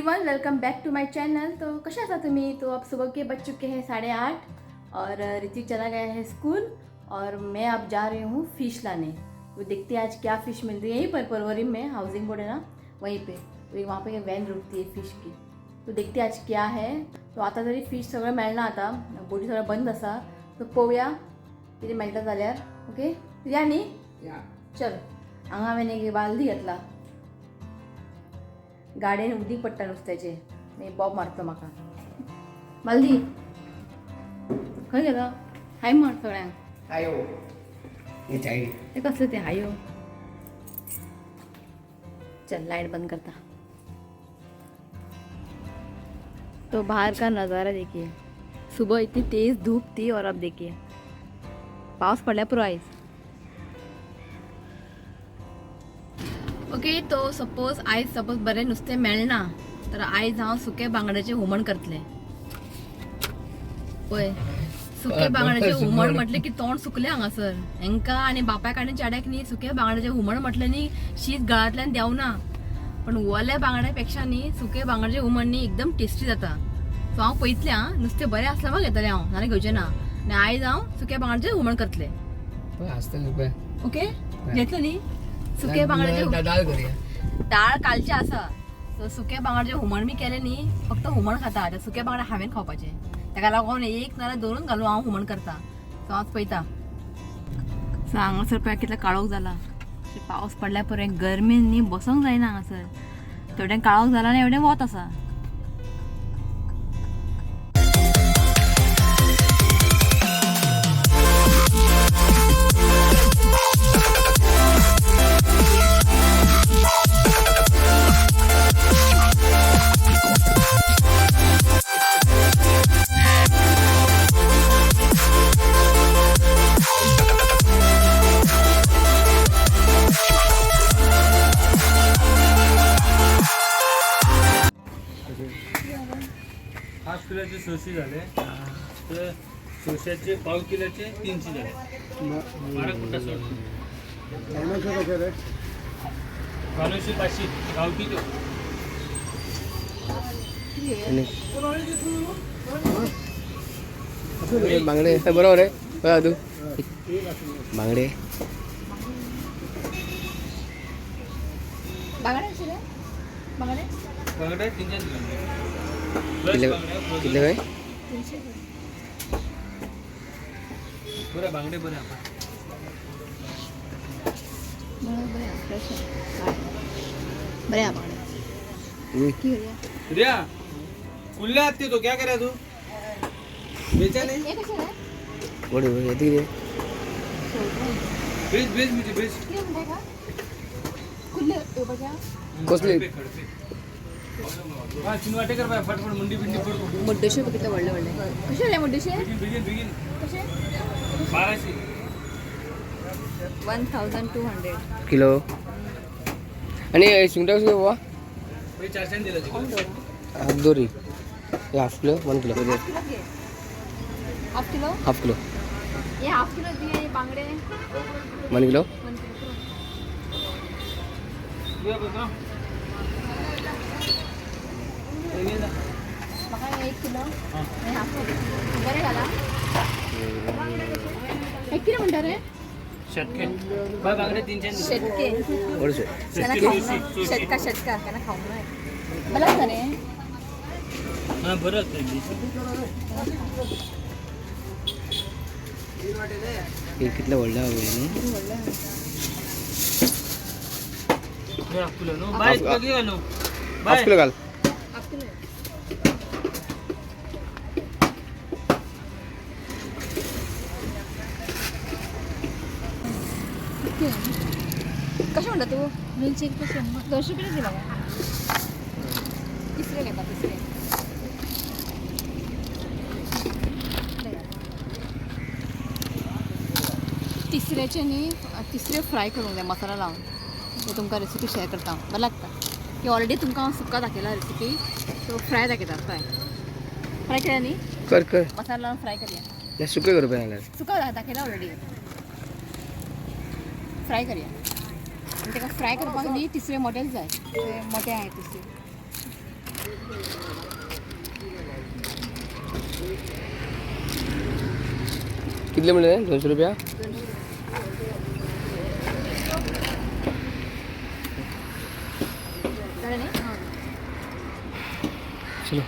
Everyone, welcome back to my channel. तो कशा आसा तुम्ही? तो अब सुबह के बज चुके हैं 8:30 और ऋतिक चला गया है स्कूल और मैं अब जा रही हूँ फ़िश लाने। वो देखते हैं आज क्या फ़िश मिल रही है। यहीं पर परवरी में हाउसिंग बोर्ड है ना, वहीं पे तो वहाँ पे वैन रुकती है फ़िश की। तो देखते आज क्या है। तो आता तरी फिश सगळं मेळना, आतां बोटी सगळें बंद आसा। तो पळोवया कितें मेळटा जाल्यार। ओके या न्ही, चल। हांगा हांवें एक बालदी घेतला, गाडयेन उदीक पडटा नुस्त्याचें, मागीर बॉब मारता म्हाका। बालदी खंय गेलो? हाय म्हण सगळ्यांक। हायो। ते कसलें तें हायो? चल लाइट बंद करता। तो बाहर का नज़ारा देखिए, सुबह इतनी तेज़ धूप थी और अब देखिए पावस पडल्या पुरो आयज। ओके, तो सपोज आयज सपोज बरें नुस्तें मेळना तर आयज हांव सुके बांगड्याचें हुमण करतलें। पळय सुके बांगड्याचें हुमण म्हटलें की तोंड सुकलें हांगासर हेंकां आनी बापायक आनी चेड्याक न्ही सुके बांगड्याचें हुमण म्हटलें न्ही शीत गळ्यांतल्यान देंवना, पण ओल्या बांगड्या पेक्षा न्ही सुके बांगड्याचें हुमण न्ही एकदम टेस्टी जाता। सो हांव पळयतलें आं, नुस्तें बरें आसल्यार मागीर घेतलें हांव, नाल्यार घेवचें ना। आनी आयज हांव सुक्या बांगड्याचें हुमण करतलें। ओके, घेतलें न्ही सुके बांगड्याचें? डाळ करूया। डाळ कालचें आसा। सो सुके बांगड्याचें हुमण बी केलें न्ही, फक्त हुमण खाता, आतां सुके बांगडे हांवें खावपाचे, ताका लागून एक नाल्यार दोनूच घालून हांव हुमण करता। सो हांव पळयता। सो हांगासर पळय कितलो काळोख जाला, पावस पडल्या पळय गरमेन न्ही बसोंक जायना हांगासर, थोडें काळोख जाला आनी एवढें वत आसा। हाफ किलोचे 600 झाले, तर 600चे पाव किलोचे 300 झाले। 12 कुठं सोड 500 गावठी तो। बांगडे बरोबर आहे बघा तू बांगडे बांगडे आशिल्ले? बांगडे बांगडे 300 कितले कितले काय? 300। बरं बांगडे बरे आपण बरें बरें फ्रेश बरें आहा बांगडे। की करूया? रिया कुल्ले आते तो क्या करे तू बेचा नहीं? हे कशें रे? गोडी येते किती? बेच बेच मुझे बेच। कितें म्हणटा हेका? कुल्ल्यो येवपाच्या? कसले? हा तीन वाटे कर बाय फटफट मुंडी बिंडी फोड। मुड्डेशे कितले व्हडले व्हडले। कशे रे मुड्डेशे? बिगिन बिगिन बिगिन कशे? 1200। 1200 किलो। आणि सुंगटा कसं बाबा? 400 दिला। हाफ दोरी half kilo 1 kilo half kilo? Half kilo हे हाफ किलो दी हे बांगडे 1 किलो। 1 किलो। म्हाका 1 किलो आनी हाफ किलो बरें घाला। हे कितें म्हणटा रे? शतके बाय बांगडे 300। शेटके 150। केन्ना खावंक ना, शेटका शेटका केन्ना खावंक ना। बरें आसता न्ही? हां बरं असतं। हे कितलं व्हडलं हवं न्ही? व्हडलें। हाफ किलो न्हू बाय किती घालू? हाफ किलो घाल। Half kilo. कशें म्हणटा तूं? 200 200 रुपया दी म्हाका। तिसरे घेता तिसरे। तिसऱ्याचे न्ही तिसरे फ्राय करूंक जाय मसाला लावन। ते तुमकां रेसिपी शेअर करता हांव, बरें लागता। की ऑलरेडी तुमकां हांव सुक्का दाखयला रेसिपी, सो फ्राय दाखयता। फ्राय फ्राय केल्या न्ही? कर कर मसाला लावन फ्राय करया। नाही सुके करू जाल्यार सुका दाखयला ऑलरेडी। फ्राय करया आनी ताका फ्राय करपाक न्ही तिसरे मोटेच जाय, ते मोटे आहाय तिसरे। कितले म्हणले 200 रुपया. चलो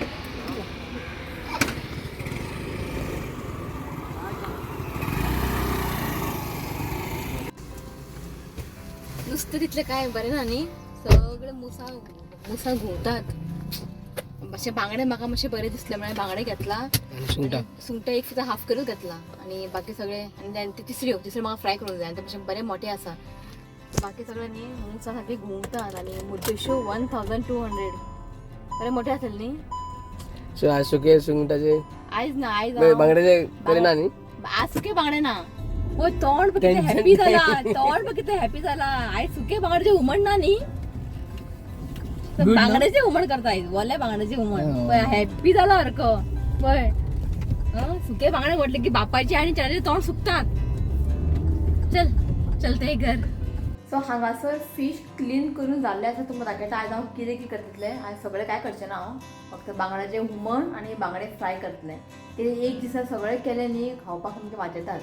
नुसतं तिथलं काय बरें ना न्ही, सगळे मुसा मुसा घुंवतात. मातशे बांगडे म्हाका मातशे बरे दिसले म्हळ्यार बांगडे घेतला आणि सुंगटां. सुंगटां एक सुद्दां हाफ किलो घेतला आनी बाकी सगळे आनी ते तिसऱ्यो तिसऱ्यो म्हाका फ्राय करूंक जाय आनी ते मातशे बरे मोठे आसा. बाकी सगळे न्ही मुसा सारखे घुंवतात. आनी मुद्देश्यो 1200 बरे मोठे आसले न्ही. सो आज सुके सुंगटाचे आयज ना, आयज बांगड्याचे तरी ना न्ही. आज सुके बांगडे ना. वो तोंड पळय कितें हॅपी जाला, तोंड पळय कितें हॅपी जाला. आयज सुके बांगड्याचे हुमण ना न्ही, बांगड्याचे हुमण करता आयज, वोल्या बांगड्याचे हुमण. पळय हॅपी जाला सारको. पळय सुके बांगडे म्हटले की बापायचे आनी चेड्याचे तोंड सुकतात. चल चलते घर. सो हांगासर फिश क्लीन करून जाल्ले आसा. तुमकां दाखयता आयज हांव कितें कितें करतलें. आयज सगळें कांय करचें ना हांव, फक्त बांगड्याचें हुमण आनी बांगडे फ्राय करतलें. ते एक दिसा सगळें केलें न्ही खावपाक सामकें वाजेतात,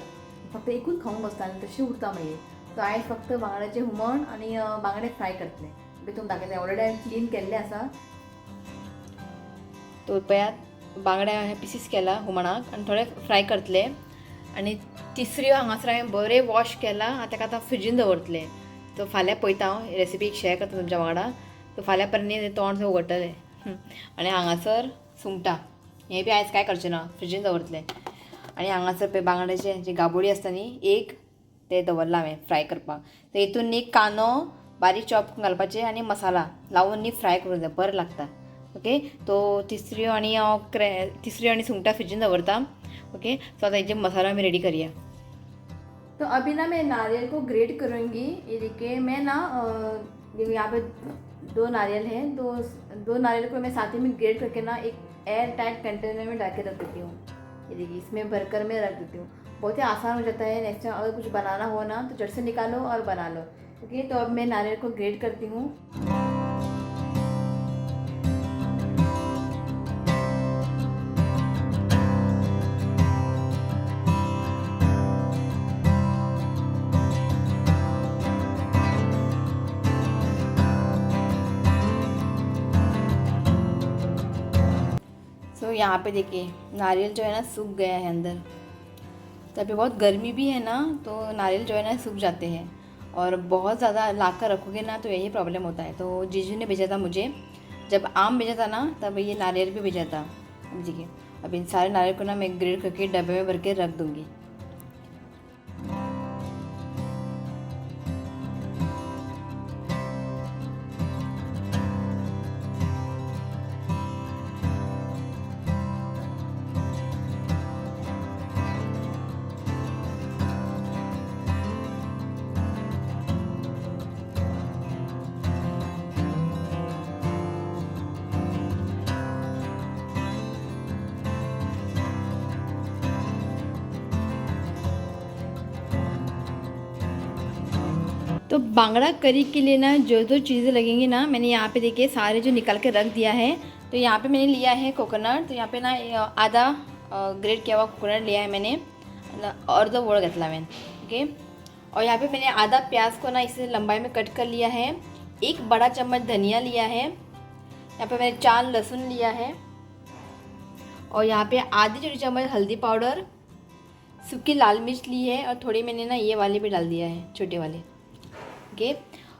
फक्त एकूच खावंक बसता आनी तशें उरता मागीर. सो आयज फक्त बांगड्याचें हुमण आनी बांगडे फ्राय करतलें. मागीर तुमकां दाखयता. ऑलरेडी हांवें क्लीन केल्लें आसा. तो पळयात बांगडे हांवें पिसीस केला हुमणाक आनी थोडे फ्राय करतले. आनी तिसऱ्यो हांगासर हांवें बरें वॉश केला आनी ताका आतां फ्रिजीन दवरतलें. तो फाल्यां पळयता हांव रेसिपी शेअर करता तुमच्या वांगडा. तो फाल्यां पर्यंत तोंड उगडटलें. आनी हांगासर सुंगटां हें बी आयज कांय करचें ना, फ्रिजीन दवरतलें. आनी हांगासर पळय बांगड्याचे जे गाबोळी आसता न्ही एक, ते दवरलां हांवें फ्राय करपाक. तर हितून न्ही कांदो बारीक चॉप घालपाचे आनी मसाला लावून न्ही फ्राय करूंक जाय, बरें लागता. ओके, तो तिसऱ्यो आनी हांव तिसऱ्यो आनी सुंगटां फ्रिजीन दवरता. ओके, सो आतां हेजे मसाला आमी रेडी करया. तो अभी ना मैं नारियल को ग्रेट करूँगी. ये देखिए मैं ना यहाँ पे 2 नारियल हैं, दो नारियल को मैं साथ ही में ग्रेट करके ना एक एयर टाइट कंटेनर में डाल के रख देती हूँ. ये देखिए इसमें भरकर मैं रख देती हूँ. बहुत ही आसान हो जाता है. नेक्स्ट टाइम अगर कुछ बनाना हो ना तो झट से निकालो और बना लो. ओके, तो अब मैं नारियल को ग्रेट करती हूँ. तो यहाँ पे देखिए नारियल जो है ना सूख गया है अंदर. तो अभी बहुत गर्मी भी है ना, तो नारियल जो है ना सूख जाते हैं. और बहुत ज़्यादा ला कर रखोगे ना तो यही प्रॉब्लम होता है. तो जीजू ने भेजा था मुझे, जब आम भेजा था ना तब ये नारियल भी भेजा था. अब देखिए अब इन सारे नारियल को ना मैं ग्रेट करके डब्बे में भर के रख दूँगी. तो बांगड़ा करी के लिए ना जो जो चीज़ें लगेंगी ना मैंने यहाँ पे देखिए सारे जो निकाल के रख दिया है. तो यहाँ पे मैंने लिया है कोकोनट. तो यहाँ पे ना आधा ग्रेट किया हुआ कोकोनट लिया है मैंने, अर्ध वोळ घेतला मैंने. ओके, और यहाँ पे मैंने आधा प्याज को ना इसे लंबाई में कट कर लिया है. 1 बड़ा चम्मच धनिया लिया है. यहाँ पे मैंने 4 लहसुन लिया है. और यहाँ पे आधी छोटी चम्मच हल्दी पाउडर, सूखी लाल मिर्च ली है और थोड़ी मैंने ना ये वाले भी डाल दिया है, छोटे वाले. ओके,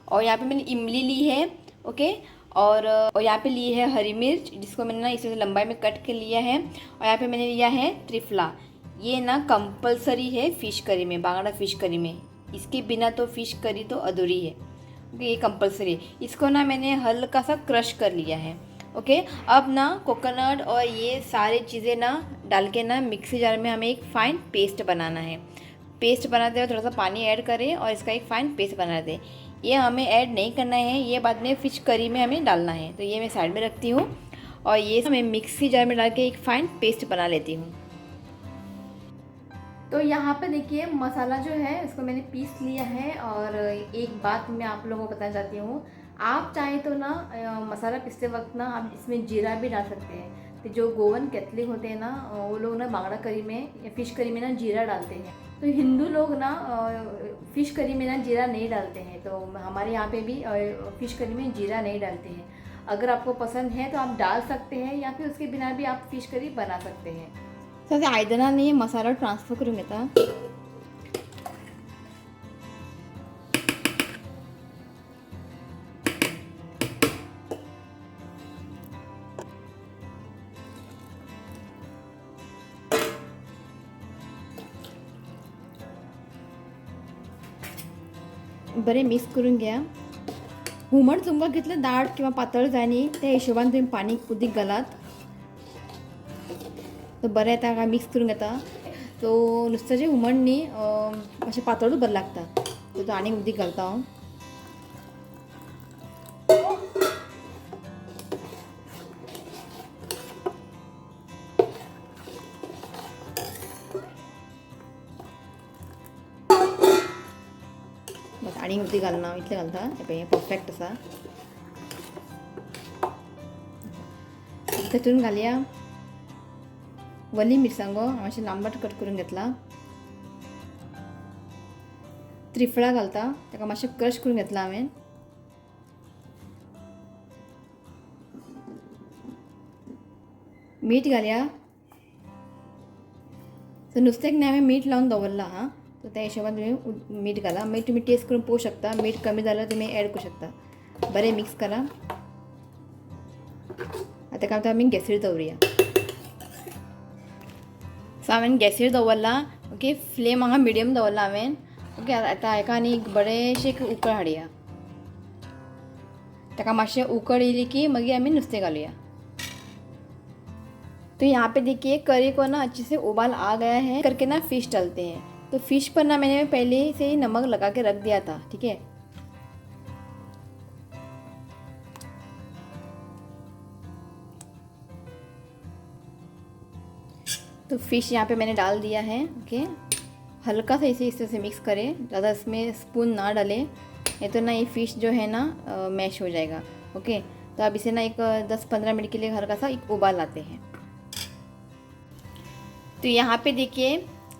और यहाँ पे मैंने इमली ली है. ओके, और यहाँ पे ली है हरी मिर्च जिसको मैंने ना इसे लंबाई में कट कर लिया है. और यहाँ पे मैंने लिया है त्रिफला. ये ना कंपलसरी है फ़िश करी में, बांगड़ा फ़िश करी में. इसके बिना तो फ़िश करी तो अधूरी है. ओके, ये कंपलसरी है. इसको ना मैंने हल्का सा क्रश कर लिया है. ओके, अब ना कोकोनट और ये सारे चीज़ें ना डाल के ना मिक्सी जार में हमें एक फ़ाइन पेस्ट बनाना है. पेस्ट बनाते हुए थोड़ा सा पानी ऐड करें और इसका एक फ़ाइन पेस्ट बना दें. ये हमें ऐड नहीं करना है, ये बाद में फ़िश करी में हमें डालना है. तो ये मैं साइड में रखती हूँ और ये मैं मिक्सी जार में डाल के एक फ़ाइन पेस्ट बना लेती हूँ. तो यहाँ पे देखिए मसाला जो है उसको मैंने पीस लिया है. और एक बात मैं आप लोगों को बताना चाहती हूँ, आप चाहें तो ना मसाला पीसते वक्त ना आप इसमें जीरा भी डाल सकते हैं। तो जो गोवन कैथलिक होते हैं ना, वो लोग ना बांगड़ा करी में या फिश करी में ना जीरा डालते हैं। तो हिंदू लोग ना फिश करी में ना जीरा नहीं डालते हैं, तो हमारे यहाँ पे भी फिश करी में जीरा नहीं डालते हैं। अगर आपको पसंद है तो आप डाल सकते हैं, या फिर उसके बिना भी आप फिश करी बना सकते हैं। सो ते आयदनांनी मसालो ट्रान्सफर करून घेता। बरें मिक्स करून घ्या। हुमण तुमकां कितलें दाट किंवा पातळ जाय न्ही त्या हिशोबान तुमी पाणी उदीक घालात। तो बरें ताका मिक्स करून घेता। सो नुस्त्याचें हुमण न्ही मातशें पातळूच बरें लागता। सो तो आनीक उदीक घालता हांव। बस आनीक उदीक घालना, इतलें घालता। हें पळय हें परफेक्ट आसा। तातूंत घालया वली मिरसांगो, मातशें लांबट कट करून घेतला। त्रिफळा घालता, ताका मातशें क्रश करून घेतला हांवें। मीठ घालया। सो नुस्त्याक न्ही हांवें मीठ लावन दवरलां हां, सो त्या हिशोबान तुमी मीठ घाला। मागीर तुमी टेस्ट करून पळोवंक शकता, मीठ कमी जाल्यार तुमी एड करूं शकता। बरें मिक्स करा। आतां काय आमी गॅसीर दवरुया। सो हांवें गॅसीर दवरला। ओके, फ्लेम हांगा मिडियम दवरला हांवें। ओके, आतां हेका आनी एक बरेंशें एक उकळ हाडया। ताका मातशें उकळ येयली की मागीर आमी नुस्तें घालुया। तो यहाँ पे देखिए करी को ना अच्छे से उबाल आ गया है करके ना फिश डालते हैं। तो फिश पर ना मैंने पहले से ही नमक लगा के रख दिया था, ठीक है। तो फिश यहाँ पे मैंने डाल दिया है। ओके, हल्का सा इसे इस तरह से मिक्स करें, ज़्यादा इसमें स्पून ना डालें, नहीं तो ना ये फिश जो है ना मैश हो जाएगा। ओके, तो अब इसे ना एक 10-15 मिनट के लिए हल्का सा एक उबाल लाते हैं। तो यहाँ पे देखिए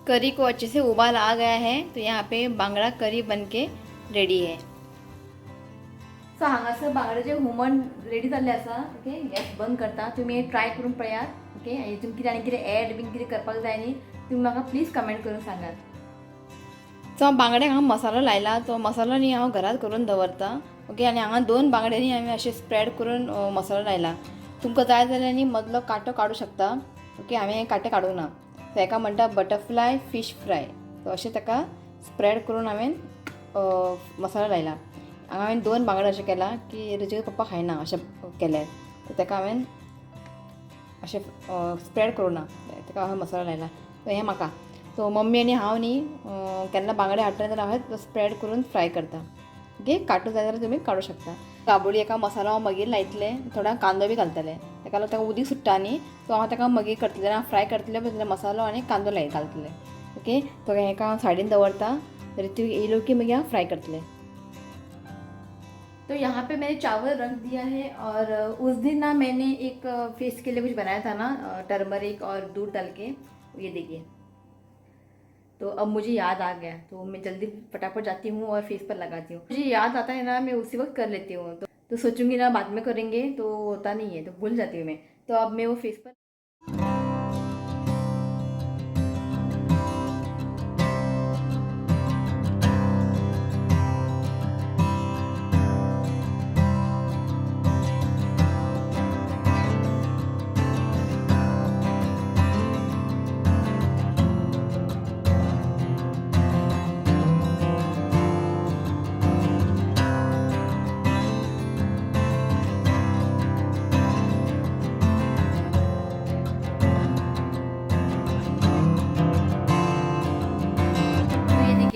करी को अच्छे से उबाल आ गया है। तो यहाँ पे बांगड़ा करी बनके रेडी है। सो हांगासर बांगड्याचें हुमण रेडी जाल्लें आसा। ओके, गॅस बंद करता। तुमी ट्राय करून पळयात। ओके, हितून कितें आनी कितें एड बीन कितें करपाक जाय न्ही, तुमी म्हाका प्लीज कमेंट करून सांगात। सो हांव बांगड्यांक हांव मसालो लायला, तो मसालो न्ही हांव घरांत करून दवरता। ओके, आनी हांगा 2 बांगडे न्ही हांवें अशें स्प्रेड करून मसालो लायला। तुमकां जाय जाल्यार न्ही मदलो कांटो काडूं शकता। ओके, हांवें कांटे काडूंक ना। सो हेका म्हणटा बटरफ्लाय फिश फ्राय। सो अशें ताका स्प्रेड करून हांवें मसालो लायला। हांगा हांवें 2 बांगडे अशें केला की रिजू पप्पा खायना अशें केलें, सो ताका हांवें अशें स्प्रेड करूं ना, ताका हांवें मसालो लायला। सो हें म्हाका, सो मम्मी आनी हांव न्ही केन्ना बांगडे हाडटा जाल्यार हांव तो स्प्रेड करून फ्राय करता। ओके, कांटो जाय जाल्यार तुमी काडूं शकता। गाबोळी एका मसालो हांव मागीर लायतलें, थोडो कांदो बी घालतलें, ताका लागून ताका उदीक सुट्टा न्ही, सो हांव ताका मागीर करतलें, हांव फ्राय करतलें पळय मसालो आनी कांदो लाय घालतलें। ओके, तो हेका हांव सायडीन दवरता, ऋतू येयलो की मागीर हांव फ्राय करतलें। तो यहाँ पे मैंने चावल रख दिया है। और उस दिन ना मैंने एक फेस के लिए कुछ बनाया था ना, टर्मरिक और दूध डाल के, ये देखिए। तो अब मुझे याद आ गया, तो मैं जल्दी फटाफट जाती हूँ और फेस पर लगाती हूँ। मुझे याद आता है ना, मैं उसी वक्त कर लेती हूँ। तो सोचूंगी ना बाद में करेंगे, तो होता नहीं है, तो भूल जाती हूँ मैं। तो अब मैं वो फेस पर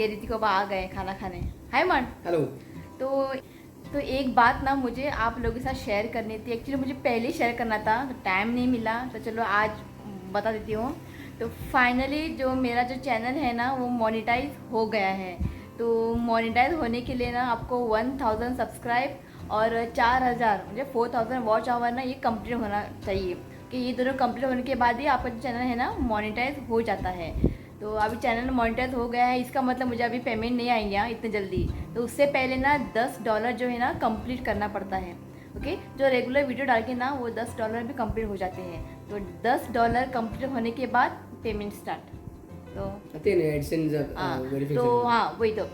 ऋतिक बाबा आ गए खाना खाने। हाय मन। हेलो। तो एक बात ना मुझे आप लोगों के साथ शेयर करनी थी। एक्चुअली मुझे पहले शेयर करना था, तो टाइम नहीं मिला, तो चलो आज बता देती हूँ। तो फाइनली जो मेरा जो चैनल है ना वो मोनेटाइज हो गया है। तो मोनेटाइज होने के लिए ना आपको 1000 सब्सक्राइब और 4000 म्हणजे 4000 वॉच our ना ये कंप्लीट होना चाहिए, कि ये दोनों कंप्लीट होने के बाद ही आपका जो चैनल है ना मोनेटाइज हो जाता है। तो अभी चैनल मोनेटाइज हो गया है, इसका मतलब मुझे अभी पेमेंट नहीं आएंगे हाँ इतने जल्दी। तो उससे पहले ना $10 जो है ना कंप्लीट करना पड़ता है। ओके, जो रेगुलर वीडियो डाल के ना वो $10 भी कंप्लीट हो जाते हैं। तो $10 कंप्लीट होने के बाद पेमेंट स्टार्ट। तो ते न्ही एडसेन्स हाँ, तो वेरिफिकेशन. हाँ वही तो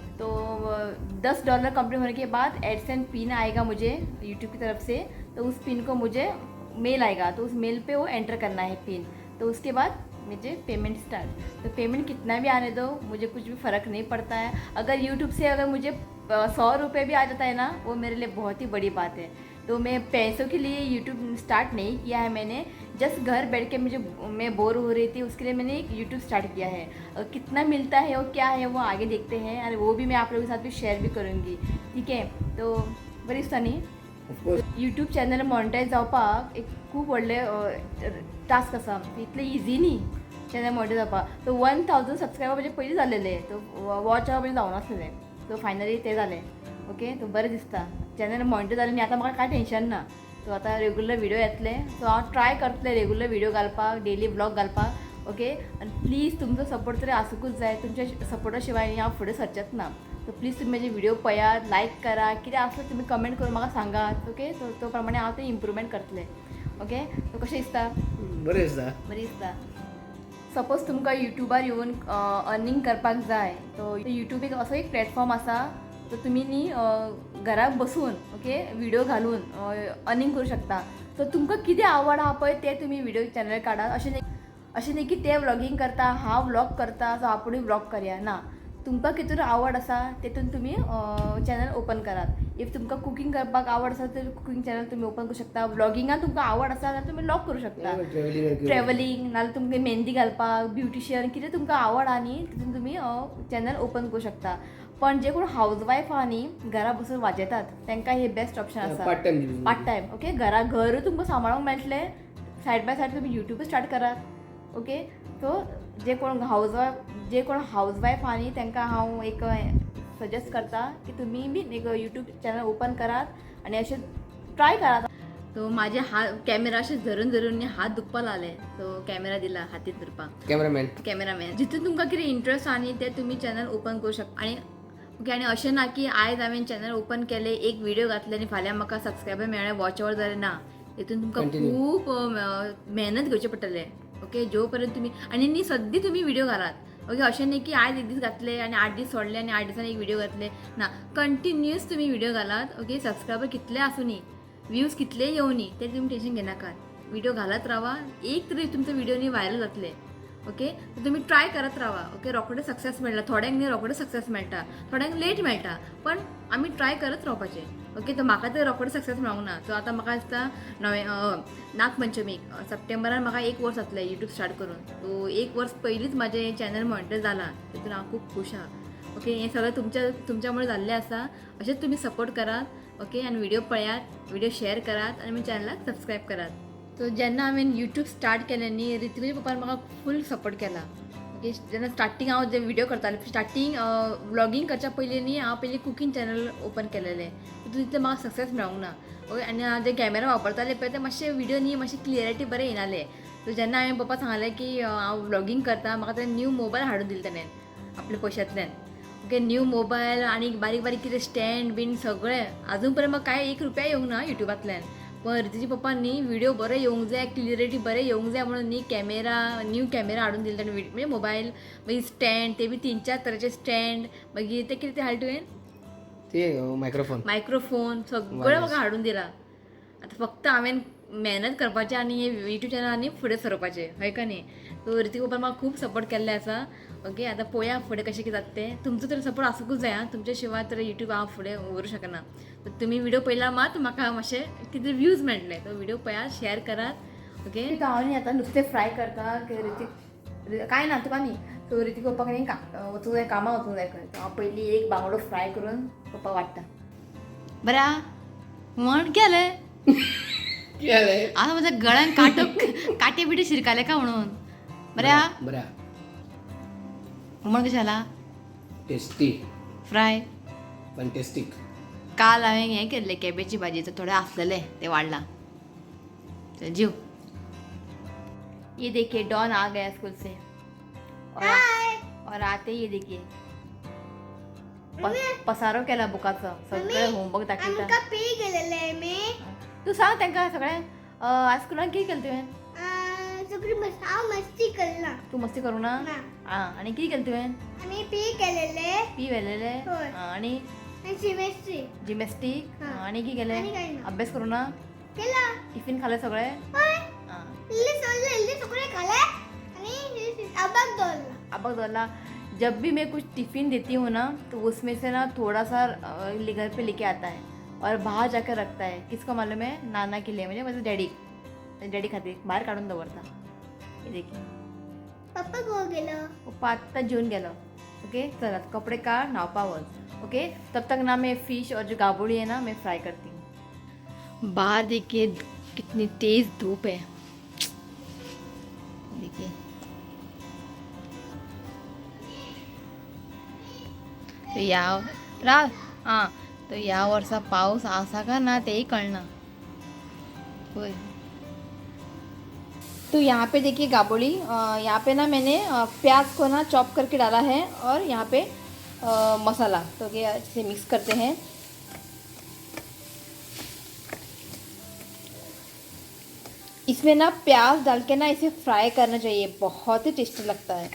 $10 कंप्लीट होने के बाद एडसेंस पिन आएगा मुझे यूट्यूब की तरफ से। तो उस पिन को मुझे मेल आएगा, तो उस मेल पे वो एंटर करना है पिन। तो उसके बाद मुझे पेमेंट स्टार्ट। तो पेमेंट कितना भी आने दो, मुझे कुछ भी फ़र्क नहीं पड़ता है। अगर यूट्यूब से अगर मुझे 100 रुपये भी आ जाता है ना, वो मेरे लिए बहुत ही बड़ी बात है। तो मैं पैसों के लिए यूट्यूब स्टार्ट नहीं किया है मैंने, जस्ट घर बैठ के मुझे मैं बोर हो रही थी, उसके लिए मैंने एक यूट्यूब स्टार्ट किया है। और कितना मिलता है और क्या है वो आगे देखते हैं, और वो भी मैं आप लोगों के साथ भी शेयर भी करूँगी, ठीक है। तो बरी दिसता न्ही? Of course. YouTube channel monetise जावपाक एक खूब व्हडलें टास्क आसा, इतलें इजी न्ही चॅनल मॉनिटायज जावपाक। तो 1000 सबस्क्रायबर म्हजे पयलीं जाल्लेले, तो वॉच our पयलीं जावनासलेले, सो फायनली ते जाले। ओके, तो बरें दिसता चॅनल मॉनिटायज जालें न्ही, आतां म्हाका कांय टेंशन ना। सो आतां रेगुलर व्हिडियो येतले, सो हांव ट्राय करतलें रेगुलर व्हिडियो घालपाक, डेली व्लॉग घालपाक। ओके, आनी प्लीज तुमचो सपोर्ट तरी आसुंकूच जाय, तुमच्या सपोर्टा शिवाय न्ही हांव फुडें सरचेंच ना। सो प्लीज तुमी म्हजे व्हिडियो पळयात, लायक करा, कितें आसलें तुमी कमेंट करून म्हाका सांगात। ओके, सो तो प्रमाणे हांव तें इम्प्रुवमेंट करतलें। ओके, सो कशें दिसता? बरें दिसता. बरें दिसता। सपोज तुमकां युट्यूबार येवन अर्निंग करपाक जाय, तो युट्यूब एक असो एक प्लॅटफॉर्म आसा, तो तुमी न्ही घराक बसून ओके व्हिडियो घालून अर्निंग करूं शकता। सो तुमकां कितें आवड आहा पळय तें तुमी व्हिडियो चॅनल काडात। अशें न्ही की ते व्लॉगींग करता, हांव व्लॉग करता, सो आपुणूय व्लॉग करया ना। तुमकां कितून आवड आसा तेतून तुमी चॅनल ओपन करात। If तुमकां कुकींग करपाक आवड आसा तर कुकींग चॅनल तुमी ओपन करूं शकता। व्लॉगिंगान तुमकां आवड आसा जाल्यार तुमी व्लॉग करूं शकता। ट्रॅव्हलिंग, ट्रॅव्हलिंग नाल्यार तुमकां मेहंदी घालपाक, ब्युटिशियन, कितें तुमकां आवड आहा न्ही तितून तुमी चॅनल ओपन करूं शकता। पण जे कोण हावज वायफ आहा न्ही, घरा बसून वाजेतात, तांकां हे बेस्ट ऑप्शन आसा। Part time. Part time. Okay, घरा घरूय तुमकां सांबाळूंक मेळटलें, सायड बाय सायड तुमी युट्यूबूय स्टार्ट करात। ओके, सो जे कोण हावज वायफ आहा न्ही तांकां हांव एक सजेस्ट करता की तुमी बी एक युट्यूब चॅनल ओपन करात आनी अशें ट्राय करात। सो माझे हात कॅमेरा अशें धरून धरून न्ही हात दुखपाक लागले, सो कॅमेरा दिला हातीत धरपाक। कॅमेरामॅन. कॅमेरामॅन। जितून तुमकां कितें इंट्रस्ट आहा न्ही ते तुमी चॅनल ओपन करूं शकता। आनी ओके, आनी अशें ना की आयज हांवें चॅनल ओपन केलें, एक व्हिडियो घातले आनी फाल्यां म्हाका सबस्क्रायबर मेळ्ळे, वॉच our जालें ना। तितून तुमकां Continue. खूब मेहनत घेवची पडटलें। ओके, जो पर्यंत तुमी आनी न्ही सद्दी तुमी व्हिडियो घालात। ओके, अशें न्ही की आयज एक दीस घातले आनी 8 दीस सोडले आनी 8 दिसांनी एक व्हिडियो घातले ना, कंटिन्युअस तुमी व्हिडियो घालात। ओके, सबस्क्रायबर कितले आसूं न्ही, व्ह्यूज कितले येवं न्ही, ते तुमी टेंशन घेनाकात, व्हिडियो घालत रावा, एक तरी तुमचो व्हिडियो न्ही व्हायरल जातले। ओके, तर तुमी ट्राय करत रावा। ओके, रोखडे सक्सेस मेळटा, थोड्यांक न्ही रोखडे सक्सेस मेळटा, थोड्यांक लेट मेळटा, पण आमी ट्राय करत रावपाचें। ओके, तर म्हाका तर रोखडे सक्सेस मेळोंक ना। सो आतां म्हाका दिसता नवे नागपंचमीक सप्टेंबरान म्हाका 1 वर्स जातलें युट्यूब स्टार्ट करून। सो 1 वर्स पयलींच म्हाजें हें चॅनल मॉनिटायज जालां, तितून हांव खूब खूश आहा। ओके, हें सगळें तुमच्या मुळे जाल्लें आसा। अशेंच तुमी सपोर्ट करात। ओके, आनी व्हिडियो पळयात, व्हिडियो शेअर करात आनी म्हज्या चॅनलाक सबस्क्रायब करात। सो जेन्ना हांवें युट्यूब स्टार्ट केलें न्ही, ऋत्विज पप्पान म्हाका फूल सपोर्ट केला। ओके, जेन्ना स्टार्टींग हांव जे व्हिडियो करतालें, स्टार्टींग व्लॉगींग करच्या पयलीं न्ही हांव पयलीं कुकींग चॅनल ओपन केलेलें, तितून तितलें म्हाका सक्सेस मेळोंक ना। ओके, आनी हांव जे कॅमेरा वापरतालें पळय ते मातशे व्हिडियो न्ही मातशे क्लियरिटी बरें येयनाले। सो जेन्ना हांवें पप्पा सांगलें की हांव व्लॉगींग करता, म्हाका तेणें न्यू मोबायल हाडून दिलो तेणें आपल्या पयशांतल्यान। ओके, न्यू मोबायल आनी बारीक बारीक कितें स्टँड बीन सगळें, आजून पर्यंत म्हाका कांय 1 रुपया येवंक ना युट्यूबांतल्यान। पण ऋतूजी पप्पा न्ही व्हिडियो बरे येवंक जाय, क्लियरिटी बरें येवंक जाय म्हणून न्ही न्यू कॅमेरा हाडून दिले ताणें, म्हणजे मोबायल, मागीर स्टँड, ते बी 3-4 तरेचे स्टँड, मागीर ते कितें ते हाडले तुवें? ते मायक्रोफोन. मायक्रोफोन सगळें म्हाका हाडून दिला। आतां फक्त हांवें मेहनत करपाचें आनी हे युट्यूब चॅनल आनी फुडें सरपाचें, हय का न्ही? सो ऋतिक पप्पान म्हाका खूब सपोर्ट केल्ले आसा। ओके, आतां पळोवया फुडें कशें कितें जाता तें। तुमचो तरी सपोर्ट आसुंकूच जाय आं, तुमच्या शिवाय तर युट्यूब हांव फुडें व्हरूंक शकना। तर तुमी व्हिडियो पळयला मात म्हाका मातशें कितें व्यूज मेळटले, तो व्हिडियो पळयात, शेअर करात। ओके, तर हांव न्ही आतां नुस्तें फ्राय करता, ऋतिक कांय ना तुका न्ही, सो ऋतिक पप्पाक न्ही वचूंक जाय, कामाक वचूंक जाय खंय। सो हांव पयलीं एक बांगडो फ्राय करून पप्पा वाडटा। बरें आं, म्हण केलें केलें. आतां म्हज्या गळ्यान कांटो कांटे बिटे शिरकाले का म्हणून। बरें आं, बरें. हुमण कशें जाला? टेस्टी. फ्राय फॅन्टेस्टीक. काल हांवें हें केल्लें केब्याची भाजी, तर थोडें आसलेलें तें वाडलां. चल जीव. ये देखिए, डॉन आ गया स्कूल से और आते ही ये देखिए, पसारो केला बुकाचो, सगळें होमवर्क दाखयता. आमकां पे केलेले मी. तूं सांग तांकां सगळें, आज स्कुलान कितें केलें तुवें? सगळी हांव मस्ती करना. तूं मस्ती करूं ना? ना. आं, आनी कितें केलें तुवें? आमी पे केलेले. पी व्हेलेले? हय. आं, आनी? आनी जिमेस्ट्री. जिमॅस्टीक. हां. आनी कितें केलें? आनी कांय ना. अभ्यास करूं ना? केला. टिफीन खालें सगळें? हय. आं. इल्ले सोडले, इल्ले सगळे खाले आनी आबाक दवरला. अब दौला. जब भी मैं कुछ टिफ़िन देती हूँ ना, तो उसमें से ना थोड़ा सा घर पे लेके आता है और बाहर जाकर रखता है. किसको मालूम है? नाना के लिए, म्हणजे माझे डॅडी, डॅडी खातीर बाहेर काढून दवरता. हे देखील. पप्पा गो गेलो. पप्पा आत्ता जेवन गेलो. ओके, चल आता कपडे काढ, न्हावपा वच. ओके, तब तक ना मैं फिश और जो गाबोड़ी है ना, मैं फ्राई करती हूँ. बाहर देखिए कितनी तेज़ धूप है. देखिए, तो ह्या रा आं, तर ह्या वर्सा पावस आसा का ना तेय कळना. होय. तो यहाँ पे देखिए गाबोली, यहाँ पे ना मैंने प्याज को ना चॉप करके डाला है और यहाँ पे मसाला, तो ये अच्छे से मिक्स करते हैं. इसमें ना प्याज डाल के ना इसे फ्राई करना चाहिए, बहुत ही टेस्टी लगता है.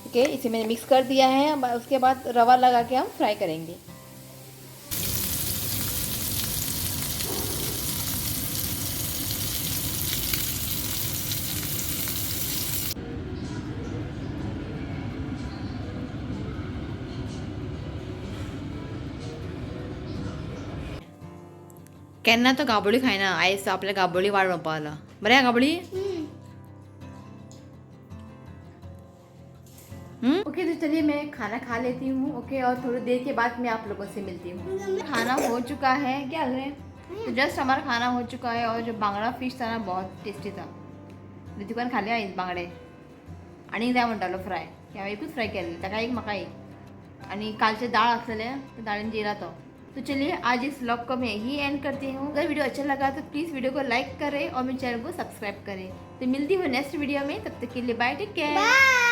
ओके, इसे मैंने मिक्स कर दिया है. अब उसके बाद रवा लगा के हम फ्राई करेंगे. केन्ना तो गाबोळी खायना. आयज आपल्या गाबोळी वाड म्हणपा आला. बरें आहा गाबोळी? ओके, तो चलिए मैं खाना खा लेती हूँ. ओके, और थोड़ी देर के बाद मैं आप लोगों से मिलती हूँ. खाना हो चुका है. क्या रहे? तो जस्ट हमारा खाना हो चुका है और जो बांगड़ा फिश था ना, बहुत टेस्टी था. ऋतिकान खाले आयज बांगडे आनी जाय म्हणटालो फ्राय. हांवें एकूच फ्राय केल्ले, ताका एक म्हाका एक. आनी कालचे दाळ आसलेले, त्या दाळीन जेला तो. तो चलिए आज इस व्लॉग को मैं यही एंड करती हूँ. अगर वीडियो अच्छा लगा तो प्लीज़ वीडियो को लाइक करें और मेरे चैनल को सब्सक्राइब करें. तो मिलती हूँ नेक्स्ट वीडियो में, तब तक के लिए बाय, टेक केयर. बाय.